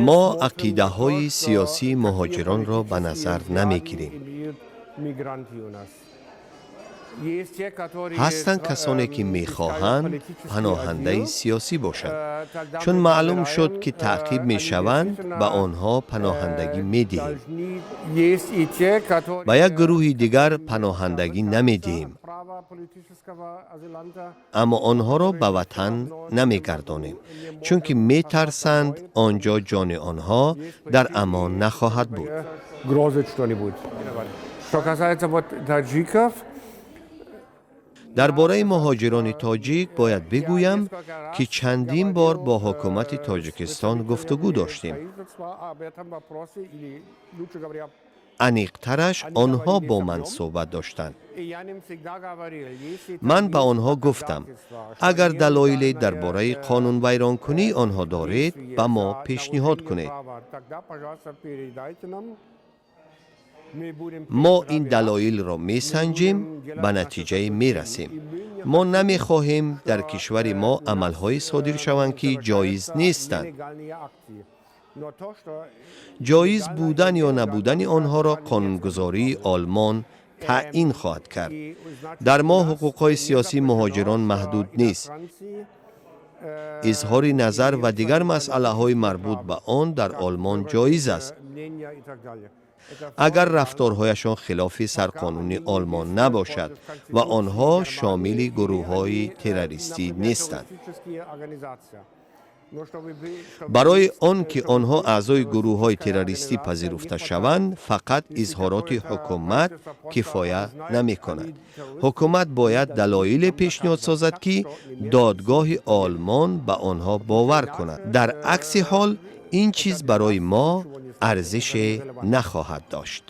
Мо ақидаҳои сиёсии муҳоҷиронро ба назар намегирем. Ҳастанд касоне, ки мехоҳанд паноҳандаи сиёсӣ бошанд. Чун маълум шуд, ки таъқиб мешаванд, ба онҳо паноҳандагӣ медиҳем. Ба як гурӯҳи дигар паноҳандагӣ намедиҳем, аммо онҳоро ба ватан намегардонем, чунки метарсанд, он ҷо ҷони онҳо дар амон нахоҳад буд. Что касается вот таджиков, Дар бораи муҳоҷирони тоҷик бояд бигӯям, ки чандин бор бо ҳукумати Тоҷикистон гуфтугӯ доштем. Аниқтараш, онҳо бо ман суҳбат доштанд. Ман ба онҳо гуфтам, агар далоиле дар бораи қонунвайронкунии онҳо доред, ба мо пешниҳод кунед. Мо ин далоилро месанҷем, ба натиҷае мерасем. Мо намехоҳем, дар кишвари мо амалҳое содир шаванд, ки ҷоиз нестанд. Ҷоиз будан ё набудани онҳоро қонунгузории Олмон таъин хоҳад кард. Дар мо ҳуқуқҳои сиёсии муҳоҷирон маҳдуд нест. Изҳори назар ва дигар масъалаҳои марбут ба он дар Олмон ҷоиз аст, агар рафторҳояшон хилофи сарқонуни Олмон набошад ва онҳо шомили гурӯҳҳои террористӣ нестанд. Барои он ки онҳо аъзои гурӯҳҳои террористӣ пазируфта шаванд, фақат изҳороти ҳукумат кифоя намекунад. Ҳукумат бояд далоиле пешниҳод созад, ки додгоҳи Олмон ба онҳо бовар кунад. Дар акси ҳол, ин чиз барои мо арзише нахоҳад дошт.